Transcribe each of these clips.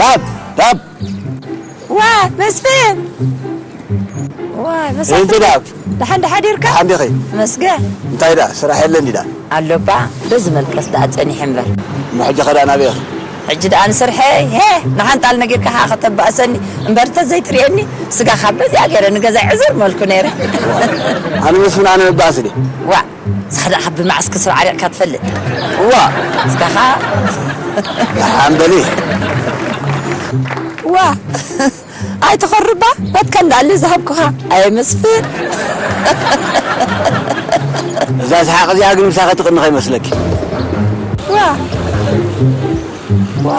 ዳብ ዳብ ዋ መስፍን ዋ መሳፍን እንዴ ዳብ ደሓን ደሓዲርካ ሓንዲኺ መስገን እንታይ ዳ ስራሕ የለን ዲዳ ኣሎባ በዚ መልቀስ ደኣ ጸኒሐ እምበር እሞ ሕጂ ኸዳ ናበይ ኢኺ ሕጂ ደኣ ንስርሐ ሄ ንሓንጣል ነጊርካ ኸዓ ከተባእሰኒ እምበር ተዘይትርእየኒ ስጋኻ በዚኣ ገይረ ንገዛይ ዕዙር መልኩ ነይረ ኣነ መስፍን ኣነ መባእሲ ድየ ዋ ንስኻ ደኣ ካብ ብመዓስ ክስብ ዓሪቕካ ትፈልጥ? እዋ። እስካኻ? ደሓን በሊ። ዋ ኣይትኸርባ ወትካ እንዳለ ዝሃብኩኻ ኣየ መስፍን እዛ ሰሓቕ እዚኣ ግን ምሳኻ ትቕኒ ከይመስለኪ ዋ ዋ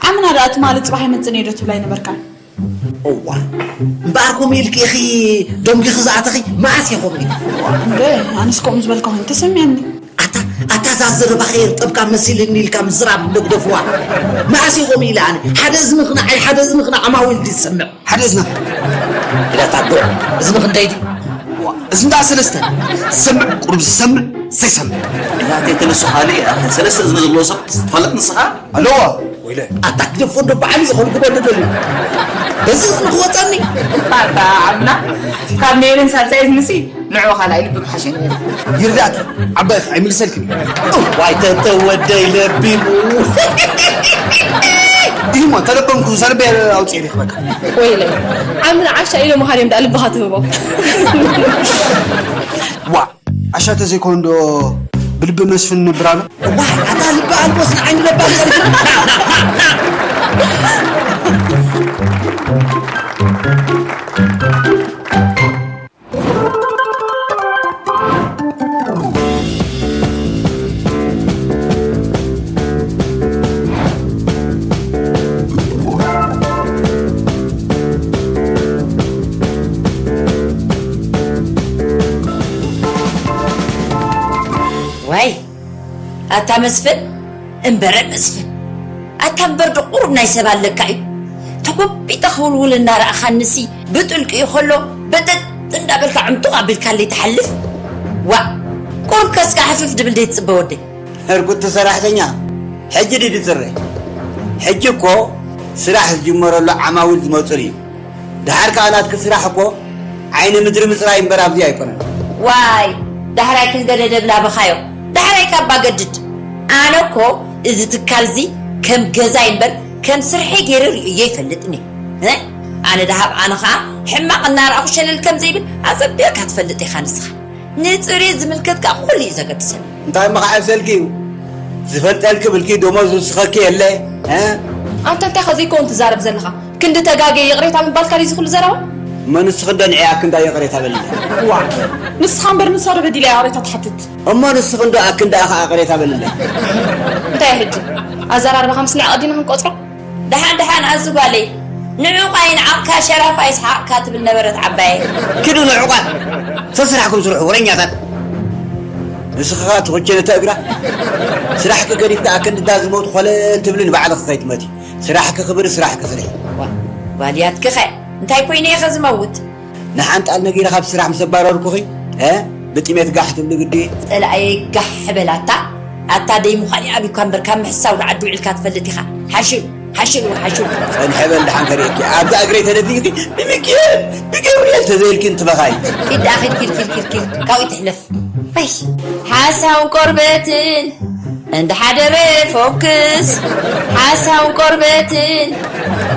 ዓምና ደኣ ትማሊ ጽባሕ ይመጽእ እየ ዶ ትብላ ኣይነበርካን? እዋ እምበኣር ከምኡ ኢልኪ ኢኺ ደንጒኺ ዝኣተኺ መዓስ እየ ከምኡ ኢለ? እንደ ኣነስ ከምኡ ዝበልካ ኮይኑ ተሰሚዓኒ። ኣታ ኣታ እዛ ዘረባኺ የርጠብካ መሲልኒ ኢልካ ምዝራብ እንዶ ግደፍዋ። መዓስ እየ ከምኡ ኢለ ኣነ ሓደ እዝኒ ክናዓይ ሓደ እዝኒ ክና ዓማዊል ድዩ ዝሰምዕ? ሓደ እዝንኻ ኢላታ ዶ እዝኒ ክንደይ ድዩ? እዝንታ ሰለስተ ዝሰምዕ ቁሩብ ዝሰምዕ ዘይሰምዕ። ናተይ ተነሱ ካልእ እያ ሰለስተ እዝኒ ዘለዎ ሰብ ትፈልጥ ንስኻ? ኣለዎ ወይለ ኣታ ግደፎ እንዶ ባዕሉ ይኾን ክበሉ ደልዩ በዚ እዝኒ ክወፀኒ ኣታ ዓምና ካብ ነይርን ሳልሳይ እዝንሲ ንዑ ካልኣይ ልቢ ምሓሸ ይርዳእኪ ዓባይ ኣይምልሰልክን ዋይ ተተወደይ ለቢሙ ይህሞ ተለበምኩ ሰልበ ኣውፅኤ ይኽበካ ወይለ ዓምና ዓሻ ኢሎ መሃርዮም ዳ ልብኻ ትህቦ ዋ ዓሻ ተዘይኮን ዶ ብልቢ መስፍን ንብር ኣሎ ዋይ ኣታ ልቢ ኣልቦስ ንዓይኒ ለባም ዋይ ኣታ መስፍን እምበረ መስፍን ኣታ እምበር ዶ ቁሩብ ናይ ሰብ ኣለካ እዩ ተጎቢጠ ክውልውል እናረኣኻንሲ ብጥልቂኡ ከሎ በጠጥ እንዳበልካ ዕምጡቕ ኣቢልካለይ ትሓልፍ ዋእ ቁሩብ ከስካ ሕፍፍ ድብል ደይትፅበ ወደይ ህርኩት ሰራሕተኛ ሕጂ ድዩ ዝፅረ ሕጂ እኮ ስራሕ ዝጅመረሉ ዓማዊል ዝመፁሉ እዩ ደሓር ከኣ ናትኪ ስራሕ እኮ ዓይኒ ምድሪ ምፅራይ እምበር ኣብዚ ኣይኮነን። ዋይ ዳሕራይ ክንገደደ ብላበኻዮ ዳሕራይ ካብ ባገድድ ኣነ እኮ እዚ ትካል እዚ ከም ገዛይ እምበር ከም ስርሐይ ገይረ ርእየ ይፈልጥኒ እ ኣነ ደሃብ ኣነ ኸዓ ሕማቕ እናረኣኹ ሸለል ከም ዘይብል ኣፀቢቕካ ትፈልጥ ኢኻ ንስኻ ንፅሬት ዝምልከት ከኣ ኩሉ እዩ ዘገድሰኒ እንታይ እሞ ከዓብሰልኪ እዩ ዝፈልጠልኪ ብልኪ ደሞዝ ዝውስኸኪ የለ እ ኣንታ እንታይ ከ ዘይከውን ትዛረብ ዘለኻ ክንዲ ተጋግየ ይቕሬታ ምባልካ ድዩ ዝኹሉ ዘረባ እሞ ንስኺ እንዶ ንዒ ኣክንዳ ይቕሬታ በልለይ ዋ ንስኻ እምበር ንሳ ዶ በዲላ እያ ይቕሬታ ትሓትት እሞ ንስኺ እንዶ ኣክንዳ ኢኻ ይቕሬታ በልለይ እንታይ ሕጂ ኣዘራርባኻ ምስ ንዒ ኣቐዲምና ክንቆጽሮ ደሓን ደሓን ኣዚ ጓለይ ንዑቕ ኣይንዓቕካ ሸራፍ ኣይስሓቕካ ትብል ነበረት ዓባየይ። ኪዱ ንዑቓት ሰስራሕኩም ስርሑ ወረኛታት። ንስኻ ትኹቸነ ተእግራ ስራሕኪ ገዲፍካ ኣክንድዳ ዝሞቱ ኮለል ትብሊ ንባዕልኺ ከይትመቲ ስራሕኪ ክብሪ ስራሕኪ ስርሒ። ዋ ጓልያትኪ ኸ እንታይ ኮይነ ኢኸ ዝመውት? ንሓንጣል ነጊረ ካብ ስራሕ ምስ ኣባረርኩኺ እ ብጥሜት ጋሕ ትብሊ ግዲ። ጸላእየ ጋሕ በል ኣታ ኣታ ደይ ምዃን ይኣብዩካ እምበር ካብ ምሕሳው ንዓዲ ውዒልካ ትፈልጥ ኢኻ ሓሽው ሓሽው ሓሽው። ጸንሐ በል ደሓን ከርእየኪ ኣብዛ እግረይ ተደፊእኪ ብሚኪኤል ብገብርኤል ተዘይልኪ እንትበኻይ። ኪድ ኣኺድ ኪድ ኪድ ኪድ ኪድ ካብኡ ትሕለፍ። ኣይ ሓሳውን ቆርበትን እንድሓደረ ፎክስ ሓሳውን ቆርበትን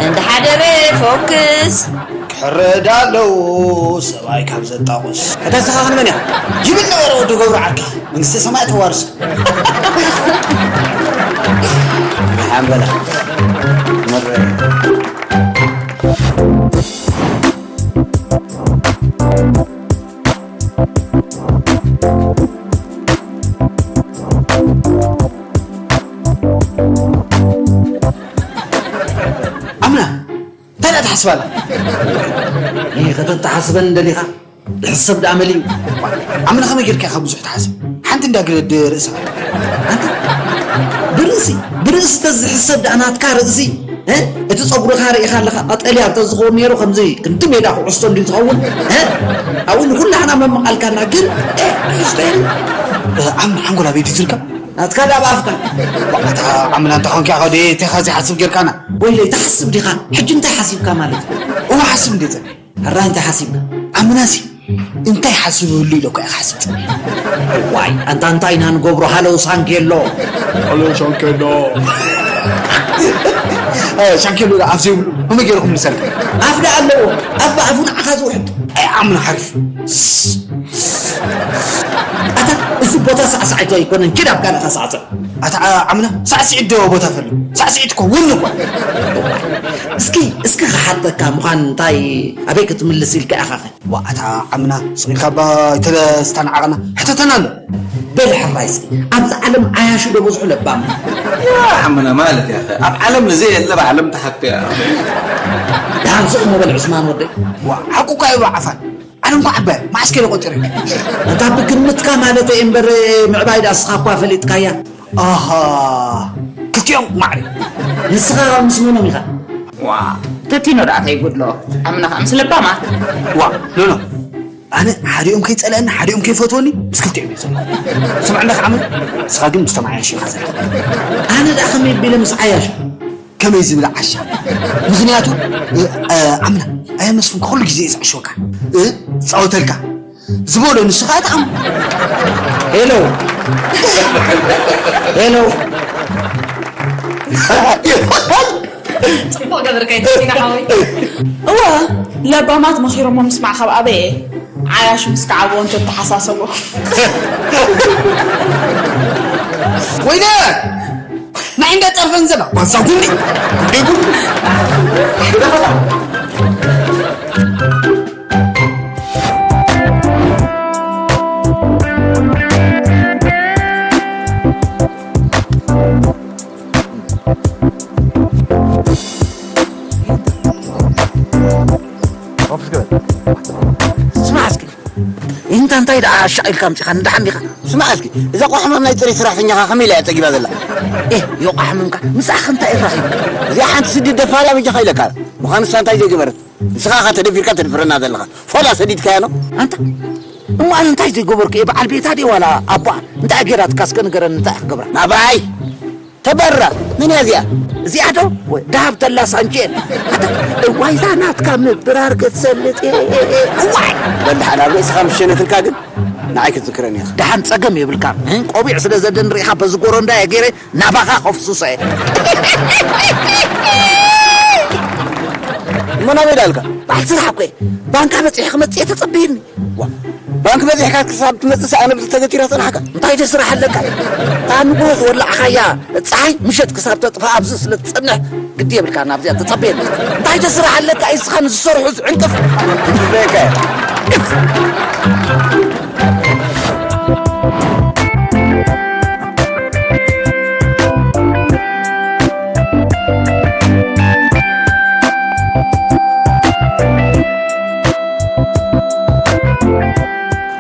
እንድሓደረ ፎክስ ክሕረድ ኣለዎ ሰብኣይ ካብ ዘጣቑስ። እታ ንስኻ ክንመን እያ ይብል ነበረ ወዲ ገብሩ ዓርኪ መንግስተ ሰማይ ተዋርሶ። ሓንበላ መረ ኣምና እንታይ ደኣ ትሓስብ ኣላ ይህ ከተተሓስበን እንደሊኻ ዝሕሰብ ደኣ መሊኡ ኣምና ከመይ ጌርካ ኢኻ ብዙሕ ትሓስብ ሓንቲ እንዳግረድ ርእሳ ኣንተ ብርእሲ ብርእሲ ተዝሕሰብ ደኣ ናትካ ርእሲ፣ እ? እቲ ጸጉርኻ ርኢኻ ኣለኻ፣ ቀጠልያ እንተዝኸውን ነይሩ ከምዚ ክንዲ ሜዳ ኩዕሶ እንድዩ ዝኸውን፣ እ? ኣብኡ ንኹላህና መመቓልካና፣ ግን፣ እ፣ ይስተየሉ። እ፣ ዓም-፣ ሓንጎል ኣበይ ድዩ ዝርከብ? ናትካ ደኣ ብኣፍካ። ኣታ ዓምና እንተ ኾንካ ኢኻ ደይ ተኻ ዘይሓስብ ጌርካና። ወይለይ፣ ትሓስብ ዲኻ? ሕጂ እንታይ ሓሲብካ ማለት እዩ? እወ፣ ሓስብ እንዴ ጸኒሐ። ሕራይ እንታይ ሓሲብካ? ዓምናሲ እንታይ ሓሲቡ ይህሉ ኢለ እኮ እየ ክሓስብ ጸኒሐ። ዋይ፣ ኣንታ እንታይ ኢና ንገብሮ? ሃለው ሳንኬሎ። ሃለው ሻንኬሎ። እ፣ ሻንኬሎ ደኣ ኣፍ ዘይብሉ ከመይ ገይርኩም ንሰርሕ? ኣፍ ደኣ ኣለዎ። ኣፍ ብኣፉ ንዓኻ ዝውሕጥ። ኣይ ዓምና ሓሪፍ። ኣታ፣ እዚ ቦታ ሳዕሳዒት ኣይኮነን። ኪድ ኣብ ካልእኻ ሳዕስዕ። ኣታ ዓምና፣ ሳዕስዒት ዶ ቦታ ፈሊ? ሳዕስዒት እኮ እውን እኮ። እስኪ፣ እስኪ ክሓተካ ምዃን እንታይ ኣበይ ክትምልስ ኢልካ ኢኻ ኸ? ዋ፣ ኣታ ዓምና፣ ስቕ ኢልካ እባ ኣይተስተናዓቕና። ሕተተና ኣሎ። በል ሕራይ እስኪ፣ ኣብዚ ዓለም ዓያሹ ዶ በዝሑ ለባም? ያ ዓምና ማለት እያ ኸ። ኣብ ዓለም ንዘየለ ኣብ ዓለም ትሓቶ እያ። ደሓን ስቕ እሞ በል ዑስማን ወደይ። ዋ፣ ሓቁ እኳ እዩ ዓፋን። ኣነ እንኳ ዓባይ፣ መዓስ ከይደ ቆጺረ። እንታ ብግምትካ ማለተይ እምበር፣ ምዕባይ ደኣ ንስኻ እኳ ፈሊጥካያ። ኣሃ፣ ክልቲኦም ማዕረ። ንስኻ ምስ መኖም ኢኻ? ዋ፣ ተቲኖ ደኣ እንታይ ይጎድሎ? ኣምና ኸኣ ምስ ለባማት። ዋ፣ ኖ፣ ኖ። ኣነ ሓዲኦም ከይጸልአኒ፣ ሓዲኦም ከይፈትወኒ፣ ምስ ክልቲኦም እየ ዘሎ። ስምዕ እንዳ ከዓመ፣ ንስኻ ግን ምስቶም ዓያሹ ኢኻ ዘለኻ። ኣነ ደኣ ከመይ ኣቢለ ምስ ዓያሹ? ከመይ ዝብል ዓሻ? ምኽንያቱ፣ እ፣ እ፣ ዓምና፣ ኣየ መስፍን፣ ኩሉ ግዜ እዩ ዝዕሸወካ። እ፣ ዝጻወተልካ። ዝበሎ ንሱ ኸኣ ይጥዓሞ። ሄሎ። ሄሎ። ጽቡቕ ገበርካ፣ ይትኪና ሓወይ። እወ፣ ለባማት መኺሮሞ ምስማዕ ካብ ኣበየ? ዓያሹ ምስ ከዓብዎ እንተተሓሳሰቦ። ወይነ! ንዓይ እንዳ ጸርፈን ዘላ፣ ጓሳ ጉኒ! ጉኒ ጉኒ! ስማዕ እስኪ፣ እንታ እንታይ ደኣ ኣሻቒልካ ኣምጺኻ? ንደሓን ዲኻ? ስማዕ እስኪ፣ እዛ ቋሕማም ናይ ጽሬት ሰራሕተኛኻ ከመይ ኢላ እያ ጸጊባ ዘላ? ኤህ፣ ዮቋሕምምካ፣ ምስኣ ከ እንታይ ረኺብካ? እዚኣ ሓንቲ ስዲ ደፋርያ በጃኻ ኢለካ። ምዃኑ ንሳ እንታይ ዘይገበረት? ንስኻ ኸ ተደፊርካ ተድፍረና ዘለኻ? ፎላ ሰዲድካያ ነው? ኣንታ፣ እሞ ኣነ እንታይ ዘይገበርኩ እየ? በዓል ቤታ ድየ ዋላ ኣቦኣ? እንታይ ገይራትካ እስከ ንገረኒ፣ እንታይ እየ ክገብራ? ናባይ! ተበራ! መን እያ እዚኣ? እዚኣ ዶ? ወይ፣ ደሃብ ተላ ሳንቼን። ኣታ፣ እዋይ፣ እዛ ናትካ ምብራር ክትሰልጥ እየ፣ እየ፣ እየ፣ እዋይ! በል ደሓን፣ ኣብ ርእስኻ ምስ ሸነትልካ ግን ንዓይ ክትዝክረኒ ኢኻ። ደሓን ጸገም የብልካን። እ? ቆቢዕ ስለ ዘደን ርኢኻ በዚ ጎረንዳ እየ ገይረ ናባኻ ከፍሱሰ እየ። እሞ ናበይ ደኣልካ? በዓል ስራሕ እኮ እየ። ባንካ በጺሐ ክመጽእ እየ፣ ተጸበየኒ። ዋ፣ ባንክ በጺሕካ ክሳብ ትመጽእ ሰኣነ ብዝተገቲራ ጸናሕካ። እንታይ ዶ ስራሕ ኣለካ? እታ ንግሆ ዝወላዕኻያ ጸሓይ ምሸት ክሳብ ተጥፍእ ኣብዚ ስለ ትጸንሕ ግዲ የብልካ፣ ናብዚኣ ተጸበየኒ። እንታይ ዶ ስራሕ ኣለካ? እስኻ ንዝሰርሑ ዝዕንቅፍ። ትጽበየካ እየ።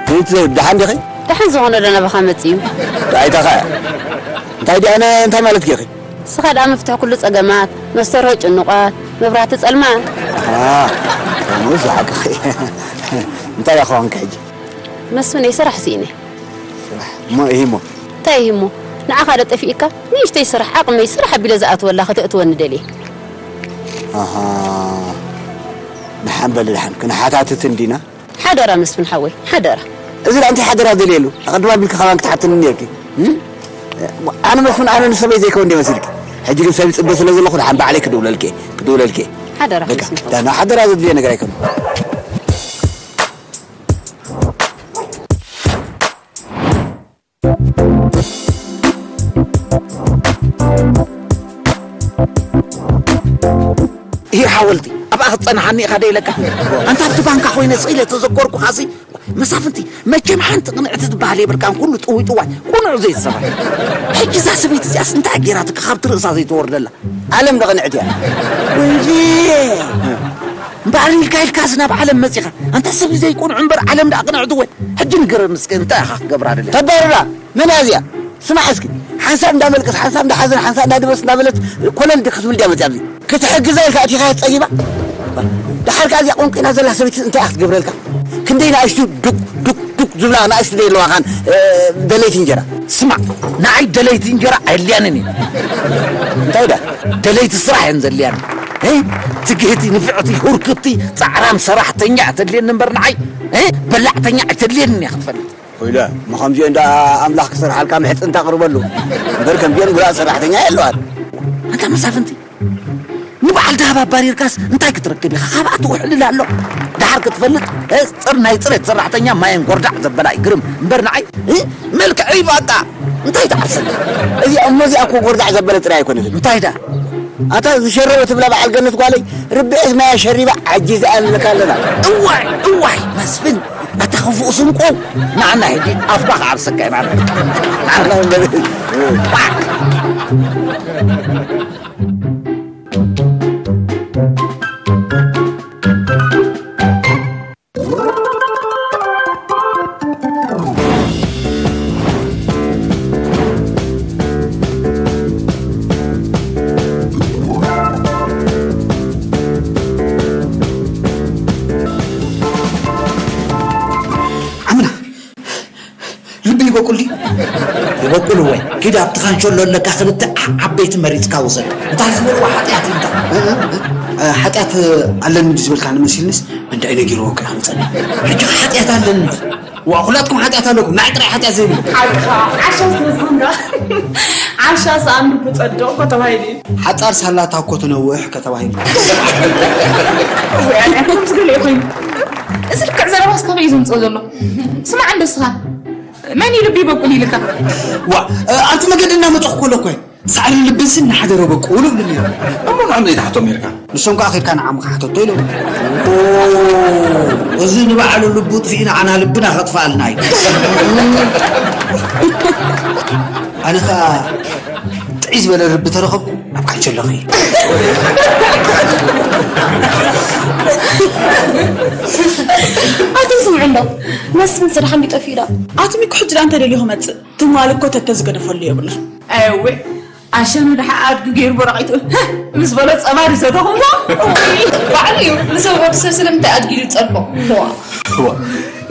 ቤት ደሓን ዲኺ? ደሓን ዝኾነ ዶ ናባኻ መጺኡ? ራእይታኻ እያ። እንታይ ደኣ፣ ኣነ እንታይ ማለት ጌርኺ? ንስኻ ደኣ መፍትሒ ኩሉ ጸገማት፣ መስተርሆ ጭኑቓት፣ መብራህቲ ጸልማት። ኣሃ፣ ከምኡ ዝሓቅኺ። እንታይ ኢኻ ኾንካ ሕጂ? መስፍነይ፣ ስራሕ ስኢነ። ስራሕ? እሞ ኢሂሞ? እንታይ ኢሂሞ? ንዓኻ ዶ ጠፊእካ? ንእሽተይ ስራሕ፣ ዓቕመይ ስራሕ ኣቢለ ዝኣትወላ ከተእትወኒ ደልየ። ኣሃ። ደሓን በሊ ደሓን፣ ክንሓታትት እንዲና? ሓደራ መስፍን ሓወይ፣ ሓደራ። እዚ ደኣ እንታይ ሓደራ ደልየሉ? ኣቐድም ኣቢልኪ ካባን ክትሓትኒ ነይርኪ። እም? ኣነ መስፍን፣ ኣነ ንሰበይ ዘይከውን እንደ መሲልኪ። ሕጂ ግን ሰብ ይጽበ ስለ ዘለኹ፣ ደሓን ባዕለይ ክድውለልኪ፣ ክድውለልኪ። ሓደራ በቃ፣ መስፍን ሓወይ። ደህና ሓደራ ዘድልዮ ነገር ኣይኮነን። ይሄ ሓወልቲ ኣብኣ ክትጸንሓኒ ኢኻ ዶ ኢለካ? ኣንታ ኣብቲ ባንካ ኮይነ ስኢለ ተዘከርኩኻሲ፣ መሳፍንቲ፣ መቸም ሓንቲ ቅንዕቲ ትበሃል የብልካን፣ ኩሉ ጥውይ ጥዋይ፣ ቁኑዕ ዘይትሰርሕ። ሕጂ እዛ ሰበይቲ እዚኣስ እንታይ ገይራትካ ካብቲ ርእሳ ዘይተወርደላ? ዓለም ዶ ቅንዕቲ እያ? ወይኔ! እምበኣር ኢልካ ኢልካስ ናብ ዓለም መጺኻ። ኣንታ ሰብ ዘይቁንዑ እምበር ዓለም ደኣ ቅንዕቲ ወይ? ሕጂ ንገረኒ እስከ እንታይ ኢኻ ክገብራ ደሊኻ? ተባረራ! መን እያ እዚኣ? ስማዕ እስኪ፣ ሓንሳብ እንዳመልቀስ፣ ሓንሳብ እንዳሓዘን፣ ሓንሳብ እንዳደበስ እንዳበለት ኮለል ክትብል ድያ መፅያ ኣብዚ? ክትሕግዛ ኢልካ ኣቲኻ ጸጊባ? ደሓር ከኣ እዚኣ ቆንቂና ዘላ ሰበይቲ እንታይ እያ ክትገብረልካ? ክንደይ ንኣሽቱ ዱቅ ዱቅ ዱቅ ዝብላ ንኣሽቱ ደይ ኣለዋ ካን፣ እ፣ ደለይቲ እንጀራ። ስማዕ፣ ንዓይ ደለይቲ እንጀራ ኣየድልያንን እዩ። እንታይ ዳ? ደለይቲ ስራሕ እየን ዘድልያኒ። እ? ትግህቲ፣ ንፍዕቲ፣ ሁርክብቲ፣ ጻዕራም ሰራሕተኛ እተድልየኒ እምበር ንዓይ፣ እ? በላዕተኛ ኣይተድልየንን እያ ክትፈልጥ። ወይለ፣ እሞ ከምዚኦ እንዳ ኣምላኽ ክሰርሓልካ ምሕጽንታ ኣቕርበሉ። እምበር ከምዚኦን ጉዳእ ሰራሕተኛ የለዋን። ኣንታ መሳፍንቲ፣ ንበዓል ደሃብ ኣባሪርካስ እንታይ ክትረክብ ኢኻ? ካብኣ ትውሕልል ኣሎ። ደሓር ክትፈልጥ፣ እ፣ ጽር ናይ ጽሬት ሰራሕተኛ ማየን ጎርዳዕ ዘበላ እዩ ግርም። እምበር ንዓይ፣ እ፣ መልክዐይ ባጣ እንታይ ትዓርሰኒ? እዚ እሞ እዚኣ እኮ ጎርዳዕ ዘበለ ጥራይ ኣይኮነትን። እንታይ ዳ? ኣታ ዝሸረበ ትብላ በዓል ገነት ጓለይ፣ ርብዒት ማያ ሸሪባ ዓጂዛ እያ ንብለካ ኣለና። እዋይ፣ እዋይ፣ መስፍን፣ ኣታ ክፉእ ስንቁ፣ ንዓና ሕጂ ኣፍካ ክዓርሰካ ኢና። ንዓና እምበር። ዓምና፣ ልቢ ይበቁል ድዩ? ይበቁል እወ። ኪድ ኣብቲ ካንሸሎ ኣለካ ክልተ ዓ-፣ ዓበይቲ መሪጽካ ውሰድ። እንታይ ዝበልዋ ሓጢኣት እዩ እንታይ? እ፣ እ፣ እ፣ ሓጢኣት ኣለኒ ድዩ ዝበልካ ንመሲልንስ፣ እንታይ ነጊርዎ ክኣ መጸኒ? ሕጂ ሓጢኣት ኣለኒ። ዋ፣ ኩላትኩም ሓጢኣት ኣለኩም። ናይ ጥራይ ሓጢኣት ዘይብሉ። ሓቅኻ፣ ዓሻ ስለ ዝኾንካ። ዓሻ ሰኣን ልቡ ጸድቕ እኮ ተባሂሉ እዩ። ሓጻር ሳላ ታኮ ትነውሕ ከተባሂሉ። ወይ ኣነ ከምዚ ገለ ኮይኑ። እዚ ልክዕ ዘረባስ ካበይ እዩ ዘምጽኦ ዘሎ? ስማዕ እንዶ እስኻ። መን እዩ ልቢ ይበቁል ኢልካ? ዋ፣ እ፣ ኣብቲ መገዲ እናመጸኹ ከሎ እኮ እየ። ሳዕሪ ልብንሲ እናሓደረ በቁሉ እብሉ ነይሩ። እሞ ንዖም ዘይትሓቶም ነይርካ? ንሶም ከኣ ኬድካ ንዓም ክሓተቶ ኢሎም። ኦ፣ እዚ ንባዕሉ ልቡ ጥፊኡ ንዓና ልብና ከጥፍኣልና እዩ። ኣነ ከኣ ጥዕይ ዝበለ ልቢ ተረኸብኩ፣ ናብ ካንቸሎ ኸይድ። ኣቱም ስምዑ እንዶ፣ መስፍን ስራሕ እንዲ ጠፊኡ ዶ? ኣቱም እኮ ሕጂ ደኣ እንተ ደልዩ ክመጽእ፣ ትማል እኮ ተተዝገደፈሉ የብሉን። ኣየወ፣ ኣሸኑ ደሓ ኣድጊ ገይሩ በረቒቱ፣ ምስ በሎ ጸባ ዝሰተኹሞ። ባዕሉ እዩ፣ ንሰብ ወዲ ሰብ ስለምንታይ ኣድጊ ኢሉ ዝጸልፎ? ዋ። ዋ፣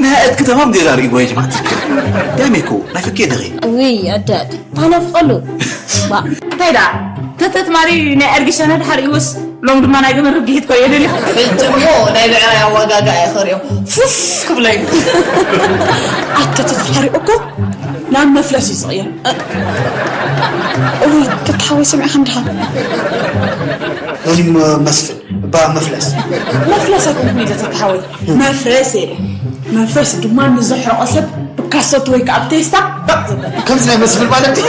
ናይ ኣድጊ ተማም ዜና ርኢዎ የጅማዕ ትክክል። ዳሜ እኮ ናይ ፈኬ ደኺ። ውይ፣ ኣደ ኣደ፣ ታናፍቐሉ። ባ። እንታይ ደኣ? ተተት ማሪ ናይ ኣድጊ ሸነ ደሓር ይወስ፣ ሎም ድማ ናይ ገመድ ርግሒት ኮ የደልዩ። ሕጂ እሞ ናይ ብዕራይ ኣዋጋጋ እየ ከርእዮ። ፉፍ ክብለዩ። ኣተ ተተሓሪቑ እኮ ናብ መፍለስ እዩ ዝቕየር። እውይ፣ ተተሓወይ ሰሚዕኻ እንዲኻ? መን እዩ መስፍን? እባ መፍለስ። መፍለስ ኣይኮንኩን ኢለ ተተሓወይ። መፍረስ እየ። መፍረስ ድማ ንዘሕረቐ ሰብ ብካሰት ወይ ከዓ ብቴስታ በቕ ዘበለ። ከምዚ ናይ መስፍን ማለት እዩ።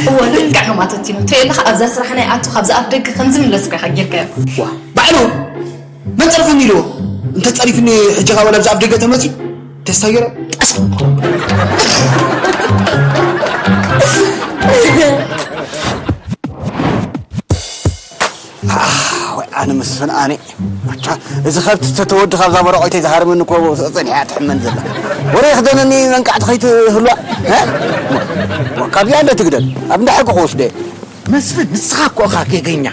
እወ፣ ልክዕ ከም ኣቶ ቲኖ። ተየለኻ ኣብዛ ስራሕ ናይ ኣቱ ካብዛ ኣፍ ደገ ከምዚ ምለስካ ኢኻ ጌርካዮ። ዋ፣ ባዕሉ መን ጸርፈኒ ኢልዎ? እንተ ጸሪፍኒ ሕጂ ኸኣ ወላ ኣብዚ ኣብ ደገ ተመጺኡ ተስታ ገይረ ጠስም። ኣህ፣ ወይ ኣነ መስፍን ኣነ። ኣታ፣ እዚ ከብቲ ተተወዲ ካብዛ በረቆይተይ ዝሃርመኒ እኮ ጸኒሓ ትሕመን ዘላ። ወረ ይኽደነኒ መንቃዕቲ ከይትህልዋ። እ? ካብዚኣ እንደ ትግደል። ኣብ እንዳ ሕጊ ክወስደ። መስፍን፣ ንስኻ እኮ ኢኻ ጌገኛ።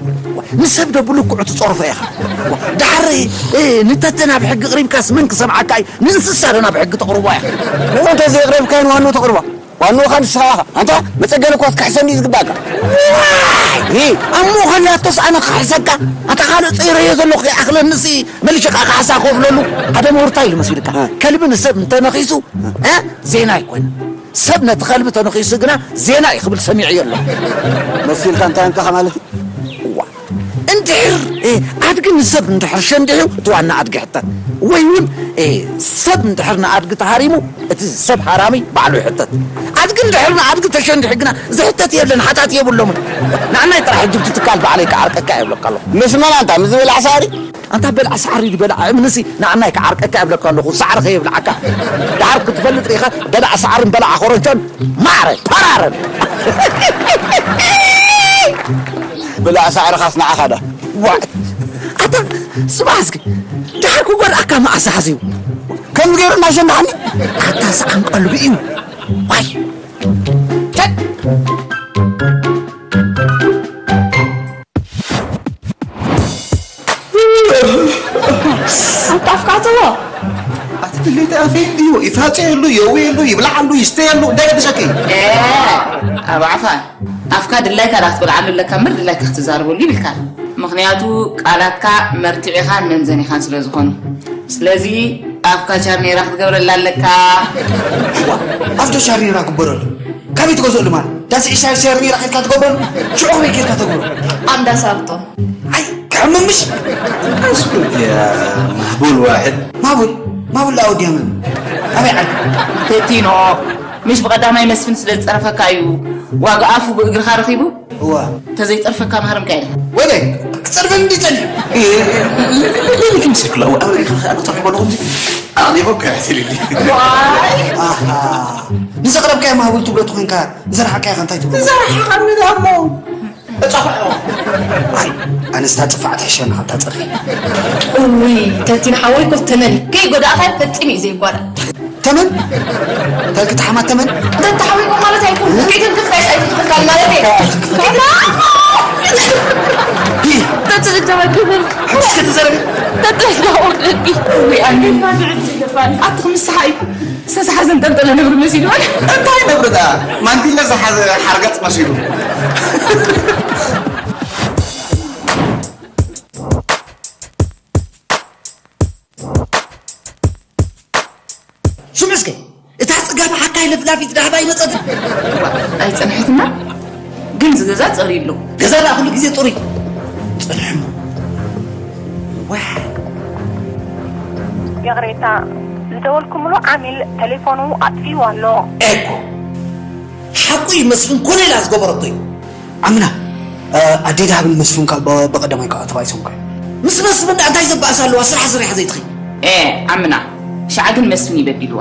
ንሰብ ዶ ብልክዑ ትጸርፎ ኢኻ? ደሓር፣ እ፣ ንተተ ናብ ሕጊ ቅሪብካስ መን ክሰምዓካ እዩ? ንእንስሳ ዶ ናብ ሕጊ ተቕርቦ ኢኻ? ንእንተ ዘይቕረብካዮ ንዋንኡ ተቕርቦ። ዋንኡ ኸኣ ንስኻ ኢኻ። ኣንታ መጸገኒ እኮ ክትክሕሰኒ እዩ ዝግባእካ። ዋይ! እ፣ ኣሞ ኸልያቶስ ኣነ ክኽሕሰካ? ኣታ ካልእ ጸይረዮ ዘለኹ ይኣኽለኒሲ መሊሸ ኸኣ ካሕሳ ከፍለሉ። ሓደ ምሁርታ ኢሉ መሲልካ። እ። ከልቢ ንሰብ እንተነኺሱ፣ እ፣ ዜና ኣይኮነን። ሰብ ነቲ ከልቢ ተነኺሱ ግና ዜና እዩ ክብል ሰሚዐዮ ኣለኹ። መሲልካ እንታይ ኣምጻኻ ማለት እዩ? እዋ፣ እንድሕር፣ እ፣ ኣድጊ ንሰብ እንድሕር ሸንዲሑ፣ እቲ ዋና ኣድጊ ይሕተት። ወይ እውን፣ እ፣ ሰብ እንድሕር ንኣድጊ ተሃሪሙ፣ እቲ ሰብ ሃራሚ ባዕሉ ይሕተት። ኣድጊ እንድሕር ንኣድጊ ተሸንዲሑ ግና ዝሕተት የለን፣ ሓታት የብሎምን። ንዓናይ ጥራሕ ሕጂ ብቲ ትካል ባዕለይ ክዓርቀካ እየ እብለካ ኣለኹ። ምስ መን ኣንታ? ምስ ዝበልዓ ሳዕሪ? ኣንታ በልዓ ሳዕሪ ድዩ በልዓ እምንሲ ንዓናይ ክዓርቀካ እብለካ ኣለኹ፣ ሳዕሪ ከየብልዓካ። ደሓር ክትፈልጥ ርኢኻ በልዓ ሳዕርን በልዓ ኮረንቾን ማዕረ ፓራረን። በልዓ ሳዕርኻስ ንዓኻ ዳ? ዋይ፣ ኣታ ስማዕ እስኪ፣ ደሓር ክጎድኣካ መኣስ ሓሲቡ? ከምዚ ገይሩ እናሸንዳሓኒ? ኣታ ሰዓም ቀልቢ እዩ። ዋይ፣ ቸክ! ኣንታ ኣፍካ ኣተዎ። ኣቲ ድሌት ኣፈይ እንድዩ ይፋፀየሉ፣ የውየሉ፣ ይብልዓሉ፣ ይስተየሉ፣ እንታይ ገድሸኪ? ኤ፣ ኣብ ዓፋ ኣፍካ ድላይካ ዳ ክትበልዓሉ ኣለካ እምበር ድላይካ ክትዛረበሉ ይብልካ። ምኽንያቱ ቃላትካ መርትዒኻን መምዘኒኻን ስለ ዝኾኑ። ስለዚ ኣፍካ ቻርኔራ ክትገብረላ ኣለካ። ዋ፣ ኣፍዶ ቻርኔራ ክበረሉ። ካበይ ትገዝኦሉ ማለት? ዳስ ዒሻ ቻርኔራ ከድካ ትገብረሉ? ሽዑ ከመይ ጌርካ ተግብሮ? ኣንዳ ሳርጦ። ኣይ፣ ክሕምምሽ። اسكت يا مهبول واحد. ማቡል፣ ማቡል ኣወድያ መን? ኣበይ ዓዲ? ተቲኖ፣ ምሽ ብቐዳማይ መስፍን ስለ ዝጸረፈካ እዩ ዋጋ ኣፉ ብእግርኻ ረኺቡ? እዋ። ተዘይጸርፈካ ማህረምካ ኢለ። ወይለይ፣ ክጸርፈኒ እንዲ ጸኒሑ። ይምስልክላ፣ ኣበይ ኢኻ? ኣነ ጸርፈ በለኹ እንጂ። ኣነ እኮ ያሲልልኝ። ዋይ። ኣሃ። ንዘቕረብካዮ ማህቡል ትብሎ ተኾይንካ፣ ዝረሓቕካዮ ከ እንታይ ትብሎ? ዝረሓቐኒ ዳሞ። እጸፍዖ። ኣይ፣ ኣነስ እታ ጽፋዕ ትሕሸኒ ካብታ ጸርፊ። እውይ፣ ተቲን ሓወይ እኮ ተመን እዩ። ከይጎዳእኻዮ ፈጺሙ እዩ ዘይጓዳእ። ተመን? እንታይ ክትሓማ ተመን? እንተ ተሓዊቁ ማለት ኣይኮን። ከይትንክፍካይስ ኣይትንክፍካን ማለት እዩ። ሂ! ተትልተወ ክብል። እስከ ትዘረቢ። ተትልተወ ክብል። እውይ፣ ኣነ። ኣቲ ክምስሓ እዩ። ዝተሰሓ ዘንጠልጠለ ነብሪ መሲሉ። እንታይ ነብሪ ደኣ? ማንቲለ ዝሓዘ ሓርገጽ መሲሉ። ስምዒ እስከ፣ እታ ጽጋብ ሓካይ ለፍላፊት ዳህባ ይመጸት። ኣይጸንሐትና፣ ግን እዚ ገዛ ጸርዩ ኣሎ። ገዛ ደኣ ኩሉ ግዜ ጽሩይ። ጽንሑ። ዋሕ። ይቕሬታ፣ ዝደወልኩምሉ ዓሚል ቴሌፎኑ ኣጥፊኡ ኣሎ። ኤኮ። ሓቁ እዩ፣ መስፍን ኮነ ኢላ ዝገበረቶ እዩ። ዓምና፣ እ፣ ኣደይ ደሃብን መስፍን ካብ ብ-፣ ብቐዳማይ ከዓ ተባኢሶም ከዓ። ምስ መስፍን ደኣ እንታይ ዘባእስ ኣለዋ? ስራሕ ስሪሓ ዘይትኽእል። ኤ፣ ዓምና፣ ሽዓ ግን መስፍን እዩ በዲልዋ።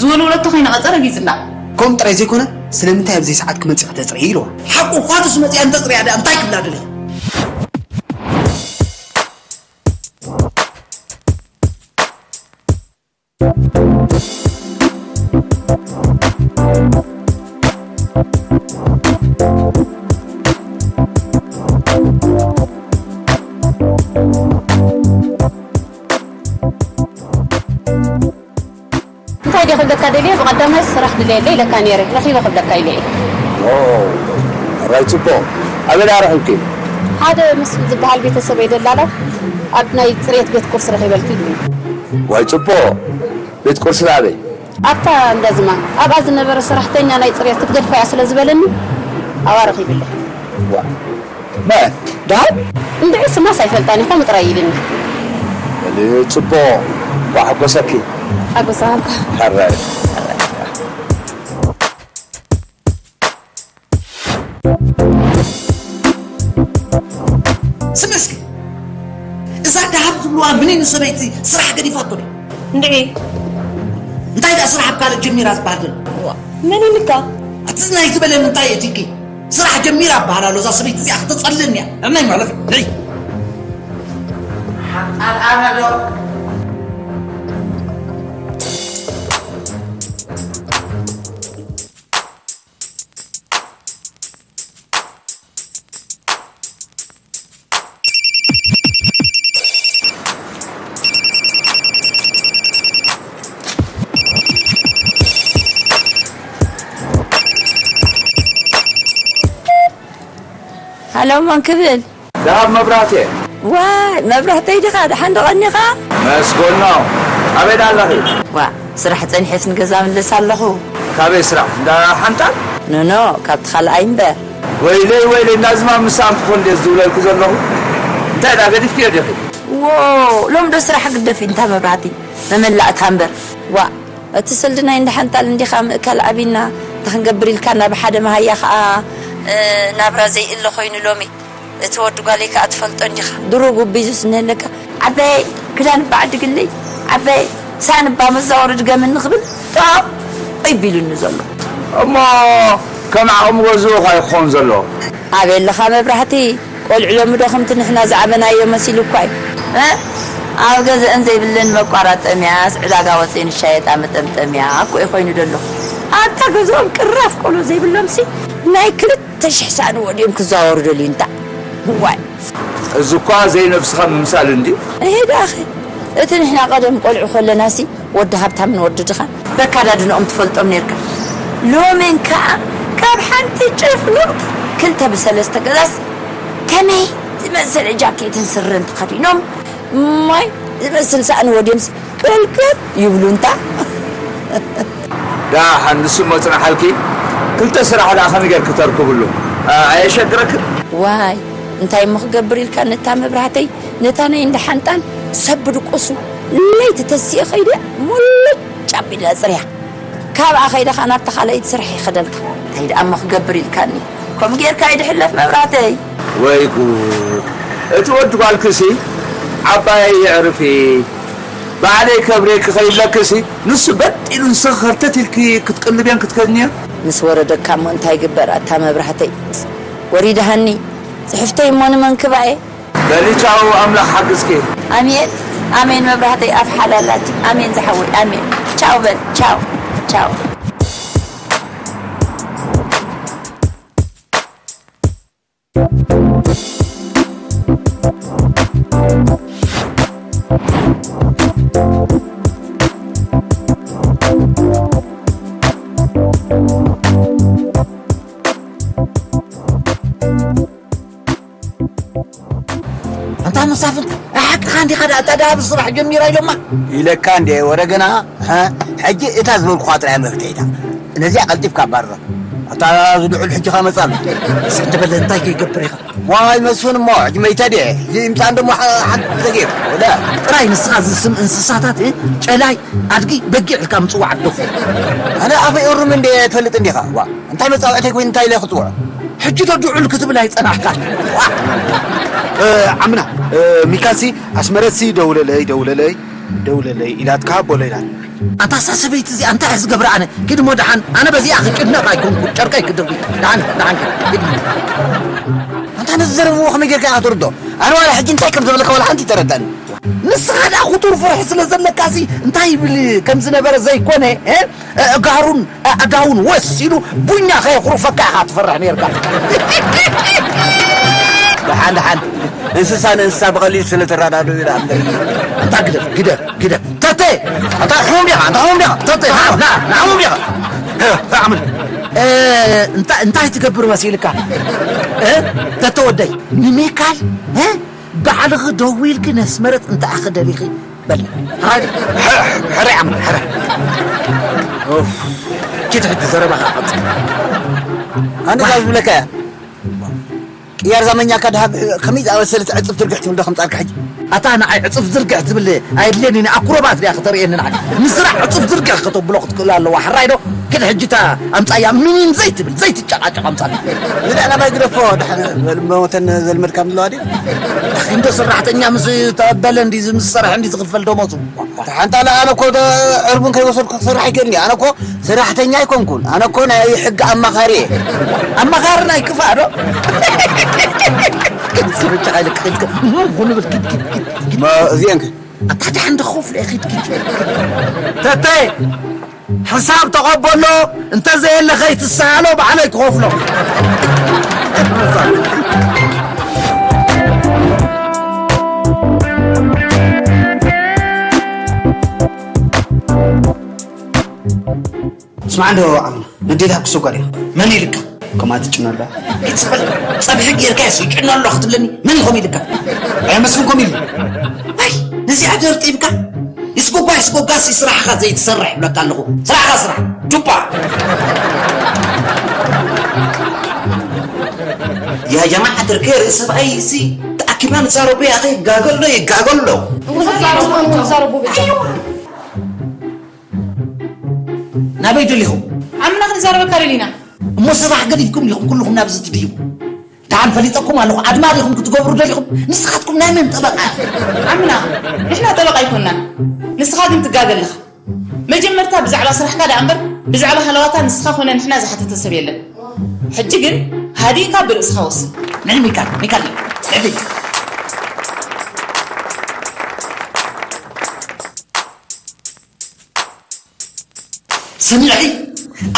ዝወልወለቶ ከይነቐጸ ረጊጽላ። ከምኡ ጥራይ ዘይኮነ፣ ስለምንታይ ኣብ ዘይሰዓት ክመጽእ ከተጽርዪ ኢልዋ። ሓቁ፣ ፋቱስ መጺኣ እንተጽርያ ደኣ እንታይ ክብላ ደሊኻ? እንታይ ድየ ክብለካ ደልየ፣ ብቐዳማይ ስራሕ ድልየለይ ኢለካ ነይረ፣ ረኺበ ክብለካ ኢለ እየ። ኦ፣ ሕራይ ጽቡቕ። ኣበይ ደኣ ረኺብኪ? ሓደ መስፍን ዝበሃል ቤተሰበይ ደላላ ኣብ ናይ ጽሬት ቤት ቁርሲ ረኺበልኪ ኢሉኒ። ዋይ ጽቡቕ። ቤት ቁርሲ ኣበይ? ኣብታ እንዳ ዝማ፣ ኣብኣ ዝነበረ ሰራሕተኛ ናይ ጽሬት ክትገድፋ እያ ስለ ዝበለኒ፣ ኣብኣ ረኺበለይ። ዋ፣ መን? ደሃብ? እንድዒ ስማስ ኣይፈልጣን እየ፣ ከምኡ ጥራይ ኢሉኒ። በሊ፣ ጽቡቕ። እንኳዕ ሓጎሰኪ። ሓጎስ ኣሃብካ። ሕራይ። ስምዒ እስኪ፣ እዛ ደሃብ ዝብልዋ ምኒን ሰበይቲ ስራሕ ገዲፋቶ ድዩ? እንድዒ። እንታይ ደኣ ስራሕ ኣብ ካልእ ጀሚራ ዝበሃል ዘሎ? መን ኢልካ? እቲ ናይ ዝበለኒ እንታይ እቲኪ? ስራሕ ጀሚራ እበሃል ኣሎ፣ እዛ ሰበይቲ እዚኣ ክተጸልእኒ እያ። ናይ መሕለፊ፣ ንዒ። ሓቃል ኣነ ዶ? ሃሎ፣ መን ክብል? ደሃብ መብራህቴ። ዋይ፣ መብራህተይ ዲኻ? ደሓን ዶ ቀኒኻ? መስጎኖ። ኣበይ ደኣ ኣለኺ? ዋ፣ ስራሕ ጸኒሐስ ንገዛ ምልስ ኣለኹ። ካበይ ስራሕ? እንዳ ሓንጣል? ኖኖ፣ ካብቲ ካልኣይ እምበር። ወይለይ፣ ወይለይ፣ እንዳ ዝማም ምሳም ክኾን ድየ ዝብለልኩ ዘለኹ? እንታይ ደኣ ገዲፍክዮ ዲኺ? ዎ፣ ሎም ዶ ስራሕ ግደፊ እንታ መብራህቲ? መመላእታ እምበር። ዋ፣ እቲ ሰልዲ ናይ እንዳ ሓንጣል እንዲኻ ምእካል ኣቢና፣ እንታይ ክንገብር ኢልካ ናብ ሓደ መሃያ ኸኣ፣ እ፣ ናብራ ዘይእለ ኮይኑ ሎሚ። እቲ ወዲ ጓለይ ከኣ ትፈልጦ እንዲኻ፣ ድሮ ጉብይ ዝስነለካ፣ ዓበይ ክዳን እባ ዓድግለይ፣ ዓበይ ሳን እባ መዛወሪ ድገምኒ ክብል ጠቕ ቢሉኒ ዘሎ። እሞ ከም ዓቕሚ ገዝኡ ኸኣ ይኾን ዘሎ። ኣበይ ኣለኻ መብራህቲ? ቆልዑ ሎሚ ዶ ከምቲ ንሕና ዝዓበናዮ መሲሉ እኳ እዩ። እ? ኣብ ገዝአን ዘይብለን መቋራጠሚያስ ዕዳጋ ወፂአን ይሻየጣ መጠምጠሚያ እኮ እዩ ኮይኑ ዘሎ። ኣታ ገዝኦም ቅራፍ ቆሎ ዘይብሎምሲ ናይ ክልተ ሽሕ ሳእኒ ወዲኦም ክዘዋወሩ ደልዩ እንታ። ዋይ። እዚ እኳ ዘይነብስኻ ምምሳል እንድዩ። እሄ ደኣኸ፣ እቲ ንሕና ቀደም ቆልዑ ከለናሲ ወዲ ሃብታምን ወዲ ድኻን በካዳድንኦም ትፈልጦም ኔርካ። ሎሜን ከኣ ካብ ሓንቲ ጭፍሉቕ ክልተ ብሰለስተ ገዛስ ከመይ ዝመስል ጃኬትን ስረን ተኸዲኖም ማይ ዝመስል ሳእኒ ወዲዮምሲ ቅልቅል ይብሉ እንታ። ዳሓን ንሱ እሞ ጽናሓልኪ፣ ክልተ ስራሕ ደኣ ከመይ ጌርኪ ተርክብሉ? ኣ-፣ ኣየሸግረክን? ዋይ፣ እንታይ እሞ ክገብር ኢልካ ነታ መብራህተይ፣ ነታ ናይ እንዳ ሓንጣን ሰብ ብድቁሱ ለይቲ ተሲኤ ከይደ ሙልጭ ኣቢላ ጽርያ። ካብኣ ከይደ ኸኣ ናብታ ካልኣይቲ ስራሕ ይኸደልካ። እንታይ ደኣ እሞ ክገብር ኢልካኒ? ከምኡ ጌርካ ይድሕለፍ መብራህተይ። ወይ ጉድ! እቲ ወዲ ጓልክሲ ዓባየይ የዕርፊ፣ ባዕለይ ከብርየኪ ከይብለክሲ፣ ንሱ በጥ ኢሉ ንስኺ ከርተት ኢልኪ ክትቅልብዮን ክትከድንዮን። ምስ ወረደካ እሞ እንታይ ይግበር ኣታ መብራህተይ? ወሪድሃኒ ጽሕፍተይ እሞ ንመን ክባኤ? በሊ ቻው፣ ኣምላኽ ሓግዝኪ። ኣሜን፣ ኣሜን መብራህተይ ኣፍ ሓላላት። ኣሜን ዝሓወይ፣ ኣሜን። ቻው በል፣ ቻው፣ ቻው። ኣንታ መሳፍንት፣ ሓቅኻ እንዲኻ ደኣ፣ እታ ደኣ ብስራሕ ጀሚራ ኢሎማ። ኢለካ እንዴ፣ ወረ ገና፣ ሀ? ሕጂ እታ ዝበልኩኻ ጥራይ መፍትሒታ። ነዚኣ ቀልጢፍካ ኣባርራ። ኣታ ዝልዑል ሕጂ ኸመጽእ ኣሎ። ስቕ እንድበል፣ እንታይ ከይገብር ኢኻ? ዋይ መስፍን እሞ፣ ሕጂ መይተ ድየ? ይምጻእ እንደሞ ሓ-፣ ሓንቲ ተገይሩ። ወላ። ጥራይ ንስኻ ዝስም እንስሳታት፣ እ? ጨላይ፣ ኣድጊ፣ በጊዕ ኢልካ ምጽዋዕ ኣትደፍር። ኣነ ኣፈይ እሩም እንዴ ትፈልጥ እንዲኻ? ዋ፣ እንታይ መጻውዕተይ ኮይኑ እንታይ ኢለ ክጽውዖ? ሕጂ ዶ ድዑል ክትብል ኣይጸናሕካን? ዋ! እ፣ ዓምና፣ እ፣ ሚካሲ ኣስመረትሲ ደውለለይ፣ ደውለለይ፣ ደውለለይ ኢላትካ በሎ ኢላትኒ። ኣንታ እዛ ሰበይቲ እዚኣ እንታይ እየ ዝገብራ ኣነ? ኪድ እሞ ደሓን፣ ኣነ በዚኣ ክጭነቕ ኣይኮንኩን፣ ጨርቀይ ክድርቢ። ደሓን፣ ደሓን ኪድ፣ ኪድ እሞ። ኣንታ ነዚ ዘረብዎ ከመይ ጌርካ ኢኻ ትርድኦ? ኣነ ዋላ ሕጂ እንታይ ከም ዘብለካ ዋላ ሓንቲ ኣይተረድኣኒ። ንስኻ ደኣ ክቱር ፍርሒ ስለ ዘለካሲ እንታይ ይብል ከም ዝነበረ ዘይኮነ፣ እ? ኣእጋሩን ኣእዳውን ወስ ኢሉ ቡኛ ከየኹርፈካ ኢኻ ትፈርሕ ኔርካ። ደሓን፣ ደሓን። እንስሳ ንእንስሳ ብቐሊሉ ስለ ተረዳድኡ እዩ ደኣ እምበር። ኣንታ ግደፍ፣ ግደፍ፣ ግደፍ። ተተ! ኣንታ ሕሙም ዲኻ? ኣንታ ሕሙም ዲኻ? ተተ! ና፣ ና፣ ና፣ ሕሙም ዲኻ? እ፣ ኣዕምል። እ፣ እንታ-፣ እንታይ ትገብር መሲልካ? እ? ተተ ወደይ፣ ንሜካል፣ እ? ባዕልኺ ደዊልኪ ነስመረት እንታይ ኢኺ ደሊኺ? በል። ሕራይ፣ ሕራይ ዓምና፣ ሕራይ። ኡፍ። ኪድ ሕጂ ዘረባኻ ቀጽል። ኣነ እዛ ዝብለካ እያ። ቅያር ዛመኛካ ድሃብ ከመይ ዝኣመሰለት ዕጽፍ ዝርግሕ ትብል ዶ ከምጻልካ ሕጂ? ኣታ ንዓይ ዕጽፍ ዝርግሕ ትብል ኣየድልየኒ፣ ንኣክሮባት ድያ ከተርእየኒ ንዓይ። ንስራሕ ዕጽፍ ዝርግሕ ከተብሎ ክትክእል ኣለዋ። ሕራይ ዶ? ክድ ሕጂ እታ ኣምጻያ ምኒን ዘይትብል፣ ዘይትጨቃጨቅ ኣምጻያ። ንድሕና ማይ ግደፎ፣ ድሕን በል፣ እሞ እተን ዘልመድካ ምለዋ ድዩ? እንዶ ሰራሕተኛ ምስ ተቐበለ እንዲ ምስ ዝሰርሐ እንዲ ዝኽፈል ደሞዙ። ሓንታ ኣነ እኮ ደ-፣ ዕርቡን ከይወሰድኩ ክሰርሕ ኣይክእልን እየ። ኣነ እኮ ሰራሕተኛ ኣይኮንኩን። ኣነ እኮ ናይ ሕጊ ኣማኻሪ እየ። ኣማኻሪ ናይ ክፋእ ዶ? ክድ ዝብል ጭቃ ኢለ ክድ ክድ፣ እሞ ንብል ክድ ክድ ክድ ክድ። እሞ እዚአን ከ? ኣታ ደሓን ዶ ክኸፍሎ እየ፣ ኪድ ኪድ። ተተ፣ ሕሳብ ተቐበሎ፣ እንተ ዘየለ ከይትሰኣሎ ባዕለይ ክኸፍሎ። ስማዕ እንዶ ዓምና፣ ንዴታ ክስጓድ እያ። መን ኢልካ? ከምኣ ትጭኖ ኣላ። ይጽበል፣ ጸብሒ ጌርካ እየ ስጭኖ ኣሎ ክትብለኒ? መን ኢኹም ኢልካ? ኣይ፣ መስፍን ኮም ኢሉ። ኣይ፣ ነዚኣ ደርጢምካ? ይስጎጓ፣ ይስጎጓ፣ ሲ ስራሕኻ ዘይትሰርሕ ይብለካ ኣለኹ። ስራሕኻ ስራሕ። ጁባ። ያ ጀማዓት ርኬ ርእሲ ሰብኣይ ሲ ተኣኪብና ንዛረቡ ያኸ ይጋገሎ፣ ይጋገሎ። ንዛረቡ፣ ንዛረቡ ብቻ። ናበይ ደሊኹም? ዓምና ክንዛረበካ ደሊና። እሞ ስራሕ ገዲፍኩም ዲኹም ኩልኹም ናብዚ ትድይቡ? ደሓን ፈሊጠኩም ኣለኹ፣ ኣድማ ዲኹም ክትገብሩ ደሊኹም? ንስኻትኩም ናይ መን ጠበቃ ኢኹም? ዓምና፣ ንሕና ጠበቃ ኣይኮንናን። ንስኻ ግን ትጋገ ኣለኻ። መጀመርታ ብዛዕባ ስራሕካ ደኣ እምበር፣ ብዛዕባ ሃለዋታ ንስኻ ኮነ ንሕና ዝሓተተ ሰብ የለን። ሕጂ ግን ሃዲእካ ብርእስኻ ወስን። ናይ ሚካል፣ ሚካል፣ ዕድል። ስምዒ፣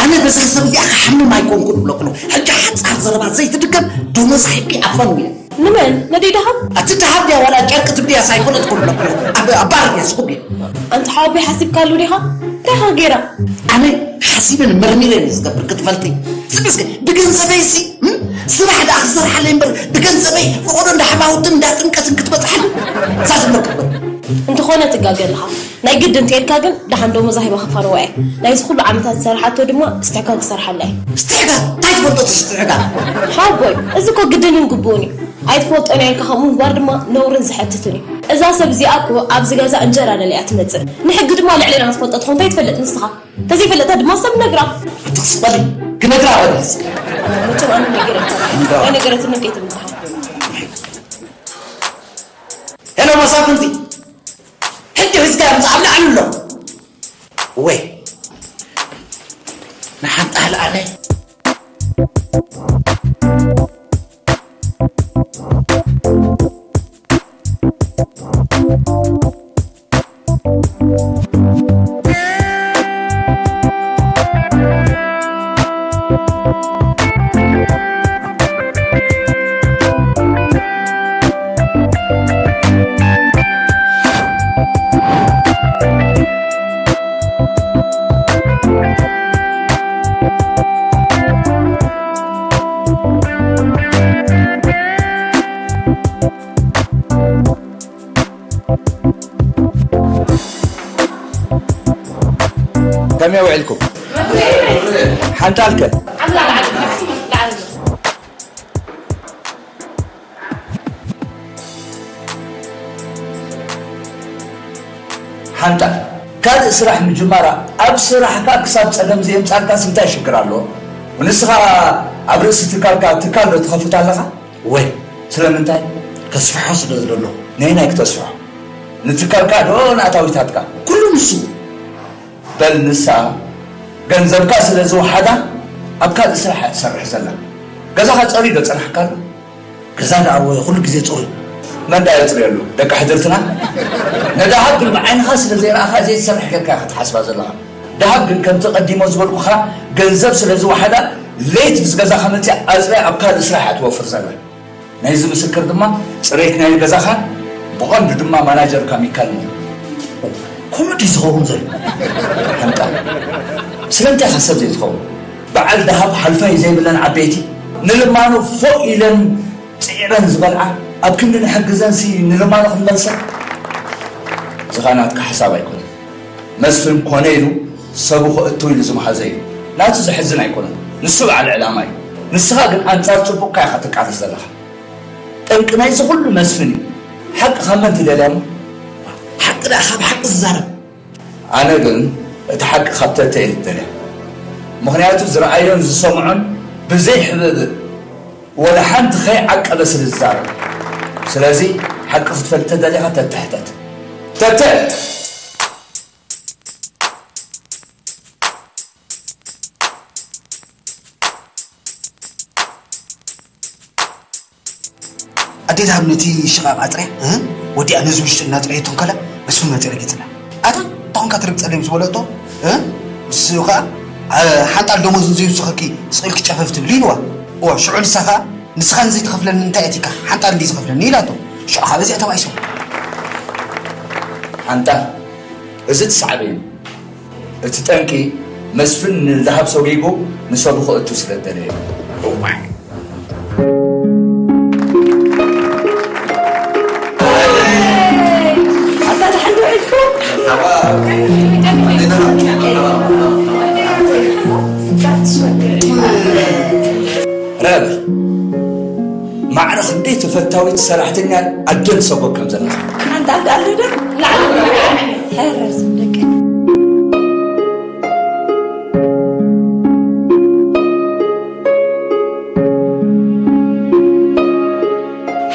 ኣነ በዛ ሰብ እዚኣ ክሓምም ኣይኮንኩን ብለኩ። ሕጂ ሓጻር ዘረባ ዘይትድገም፣ ደሞዝ ሂብኪ ኣፋኑ ኢለ። ንመን? ነደይ ደሃብ? ኣቲ ደሃብ ድያ ዋላ ጨርቂ ትብልያ ሳይኮነት ኩን ብለኩ። ኣብ ኣባር ድያ ስኩብ። ኣንቲ ሓወቦይ ሓሲብካሉ ዲኻ? እንታይ ኢኻ ጌራ? ኣነ ሓሲበን መርሚረን ዝገብር ክትፈልጢ። ስግስግ ብገንዘበይ ሲ፣ እም? ስራሕ ደኣ ክሰርሓለይ እምበር ብገንዘበይ ፍቆዶ እንዳ ሓማውትን እንዳ ጥምቀትን ክትበጽሓሉ። እዛ ዝምርቅበት። እንተኾነ ትጋገ ኣለኻ። ናይ ግድን ተልካ ግን ደሓን ደሞዛ ሂባ ከፋንዋ እየ። ናይዚ ኩሉ ዓመታት ዝሰርሓቶ ድማ እስትዕካ ክሰርሓላ እየ። እስትዕካ? እንታይ ትፈልጦ እቲ እስትዕካ? ሓወቦይ፣ እዚ እኮ ግድንን ግቡእን እዩ። ኣይትፈልጦን እያ ኢልካ ከምኡ ምግባር ድማ ነውርን ዘሕትትን እዩ። እዛ ሰብ እዚኣ እኮ ኣብዚ ገዛ እንጀራ ደልያ ትመጽእ። ንሕጊ ድማ ልዕሌና ክትፈልጦ ትኾን እንታይ ትፈልጥ ንስኻ? ተዘይፈለጣ ድማ ሰብ ነግራ። ኣትኽስበሊ፣ ክነግራ በልስ። መቸም ኣነ ነጊረታ። እንዳ። ኣይነገረትንን ከይትብዝሓ። ሄሎ መሳፍንቲ፣ ሕጂ ሒዝካ ምጽእ ኣብ ላዕሊ ኣሎ። ወይ፣ ንሓንቲ ኣልኣለይ። ከመይ ውዒልኩም? ሓንጣልከ? ሓንጣል፣ ካልእ ስራሕ ምጅማራ ኣብ ስራሕካ ክሳብ ጸገም ዘየምጻልካስ እንታይ ሽግር ኣለዎ? ንስኻ ኣብ ርእሲ ትካልካ ትካል ዶ ትኸፍት ኣለኻ? ወይ ስለምንታይ? ከስፍሖ ስለ ዝደለኹ። ነየናይ ክተስፍሖ? ንትካልካ ዶ ንኣታዊታትካ? ኩሉ ንሱ። በል ንሳ ገንዘብካ ስለ ዝወሓዳ ኣብ ካልእ ስራሕ እያ ትሰርሕ ዘላ። ገዛኻ ጸርዩ ዶ ጸናሕካ ኣሎ? ገዛ ደኣ ወ-፣ ኩሉ ግዜ ጽሩይ። መን ደኣ የጽርየሉ? ደቂ ሕድርትና? ንደሃብ ግን ብዓይንኻ ስለ ዘይረኣኻ ዘይትሰርሕ ጌርካ ኢኻ ትሓስባ ዘለኻ። ደሃብ ግን ከምቲ ቀዲሞ ዝበልኩኻ ገንዘብ ስለ ዝወሓዳ ለይቲ ምስ ገዛኻ መጺኣ ኣጽርያ ኣብ ካልእ ስራሕ እያ ትወፍር ዘላ። ናይዚ ምስክር ድማ ጽሬት ናይ ገዛኻን ብቐንዱ ድማ ማናጀርካ ሚካልን እዩ። ከምኡ ድዩ ዝኸውን ዘሎ? ሓንጣል፣ ስለምንታይ ኢኻ ሰብ ዘይትኸውን? በዓል ደሃብ ሓልፋይ ዘይብለን ዓበይቲ ንልማኖ ፎእ ኢለን ጽዒረን ዝበልዓ ኣብ ክንዲ ንሕግዘንሲ ንልማኖ ክንመልሰን? እዚ ኸኣ ናትካ ሓሳብ ኣይኮነን። መስፍን ኮነ ኢሉ ሰቡ ክእቱ ኢሉ ዝመሃዘ እዩ። ናቱ ዘሕዝን ኣይኮነን። ንሱ በዓል ዕላማ እዩ። ንስኻ ግን ኣንጻር ጽቡቕካ ኢኻ ትቃለስ ዘለኻ። ጠንቂ ናይዚ ኩሉ መስፍን እዩ። ሓቂ ካብ መን ትደልያ እሞ? ሓቂ ደኣ ካብ ሓቂ ዝዛረብ። ኣነ ግን እቲ ሓቂ ካብ ተተ እየ ዝደልያ። ምኽንያቱ ዝረኣዮን ዝሰምዖን ብዘይ ሕብእብእ ወላ ሓንቲ ከይዓቀበ ስለ ዝዛረብ። ስለዚ ሓቂ ክትፈልጥ ተደሊኻ ተተ ሕተት። ተተ! ኣዴ ደሃብ ነቲ ሽቓቕ ኣጽርያ፣ እ? ወዲኣ ነዚ ውሽጢ እናጽረየቶ እንከላ፣ መስፍን መጺኡ ረጊጽላ። ኣታ፣ እንታይ ኾንካ ትርግጸለይ ምስ በለቶ፣ እ? ንሱ ኸኣ፣ ኣ-፣ ሓንጣል ደሞዝ ዘይውስኸኪ ስቕ ኢልኪ ጨፈፍ ትብሊ ኢልዋ። እዋ፣ ሽዑ ንሳ ኸኣ፣ ንስኻ ንዘይትኸፍለኒ እንታይ ኣቲካ? ሓንጣል እንድዩ ዝኸፍለኒ ኢላቶ። ሽዑ ኸኣ በዚኣ ተባኢሶም። ሓንጣል፣ እዚ እቲ ሳዕቤን እዩ። እቲ ጠንቂ መስፍን ንደሃብ ሰጒጉ ንሰቡ ክእቱ ስለ ዝደለየ እዩ። እዋይ። ኣታ ደሓን ዶ ሒዝኩም? ረብ፣ ማዕረ ክንደይ ተፈታዊት ሰራሕተኛ ኣደን ሰጎ ከም ዘለኻ። ኣንታ ኣንታ ኣሎ ዶ? ላዕሊ። ሕረር ዝም ደቂ።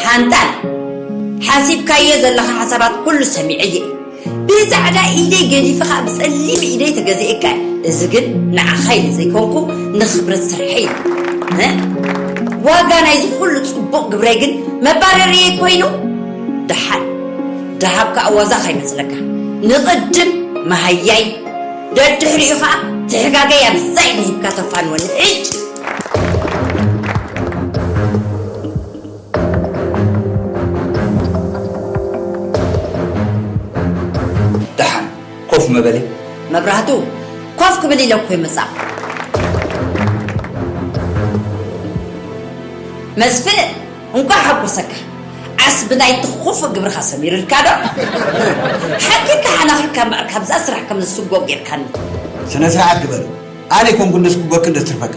ሓንጣል፣ ሓሲብካዮ ዘለኻ ሓሳባት ኩሉ ሰሚዐየ። ብጻዕዳ ኢደይ ገዲፈኻ ብጸሊም ኢደይ ተገዚኤካ። እዚ ግን ንዓኻ ኢለ ዘይኮንኩ ንኽብረት ስርሐይ እዩ። እ? ዋጋ ናይዚ ኩሉ ጽቡቕ ግብረይ ግን መባረርየይ ኮይኑ? ደሓን። ደሃብ ከኣ ዋዛ ከይመስለካ። ንቕድም መሃያይ፣ ደድሕሪኡ ኸኣ ድሕጋገ ኣብዛ ኢድ ሂብካ ተፋንወኒ። ዒጭ! ደሓን ኮፍ መበሊ። መብራህቱ፣ ኮፍ ክብል ኢለ እኮ ይመጻ። መስፍን፣ እንኳዕ ሓጎሰካ። ዓስቢ ናይቲ ክፉእ ግብርኻ ሰሚርልካ ዶ? ሓኪካ ሓናኺካ እምበኣር ካብዛ ስራሕ ከም ዝስጎ ጌርካኒ። ስነ ስርዓት ግበሪ። ኣነ ኣይኮንኩን ዘስጉገኪ እንዶ ዝትርፈኪ።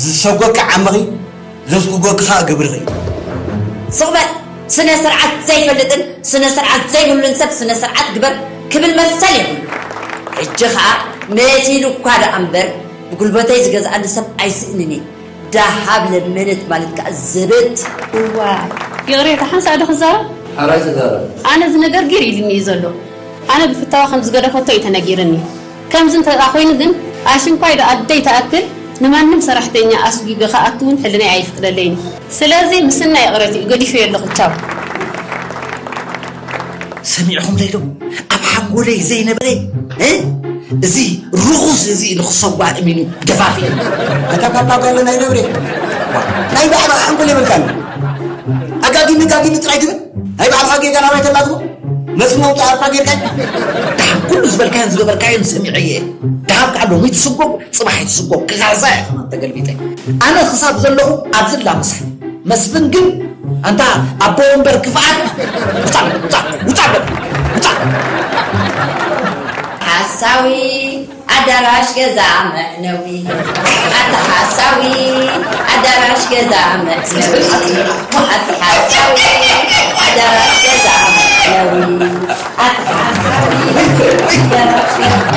ዝሰጎኪ ዓምኺ፣ ዘስጉገኪ ኸኣ ግብርኺ። ስቕ በል! ስነ ስርዓት ዘይፈልጥን ስነ ስርዓት ዘይብሉን ሰብ ስነ ስርዓት ግበር ክብል መሰል የብሉ። ሕጂ ኸኣ መሲሉ እኳ ደኣ እምበር ብጉልበተይ ዝገዝኣኒ ሰብ ኣይስእንን እየ። ደሃብ ለመነት ማለት ከኣ ዘበት። እዋይ። ይቕሬታ፣ ሓንሳእ ዶ ክዛረብ? ሓራይ ተዛረብ። ኣነ እዚ ነገር ጊር ኢሉኒ እዩ ዘሎ። ኣነ ብፍታዋ ከም ዝገደፈቶ እዩ ተነጊርኒ። ከምዚ እንተ ደኣ ኮይኑ ግን ኣሽንኳይ ዶ ኣደይ ትኣክል ንማንም ሰራሕተኛ ኣስጒገ ክኣቱ እውን ሕልናይ ኣይፍቅደለይን። ስለዚ ምስናይ ይቕሬትኡ ገዲፈዮ ኣለኹ። ቻው። ሰሚዕኹም ዶ ኢሎም ኣብ ሓንጎለይ ዘይነበረ፣ እ? እዚ ርኹስ እዚ ኢሉ ክሰጓ እሚኑ ደፋፊ። ኣታ ፓፓ ጋሎ ናይ ነብሬ። ናይ ባዕልኻ ሓንጎል የብልካን። ኣጋጊሚ ጋጊሚ ጥራይ ትብል። ናይ ባዕልኻ ጌጋ ናባይ ተላግቦ። መስመውቲ ኣርፋ ጌርካ። ደሓን ኩሉ ዝበልካዮን ዝገበርካዮን ሰሚዐ እየ። ደሓን ከዓ ሎሚ ትስጎም፣ ጽባሕ ትስጎም። ክጋዛ እየ ከማን ተገልቢጠ። ኣነ ክሳብ ዘለኹ ኣብዚ ላምሳ። መስፍን ግን ኣንታ ኣቦ ወንበር ክፍኣት። ውጻ፣ ውጻ፣ ውጻ፣ ውጻ። ሓሳዊ ኣዳራሽ ገዛ መዕነዊ። ኣታ ሓሳዊ ኣዳራሽ ገዛ መዕነዊ። ኣታ ሓሳዊ ኣዳራሽ ገዛ መዕነዊ። ኣታ ሓሳዊ ኣዳራሽ ገዛ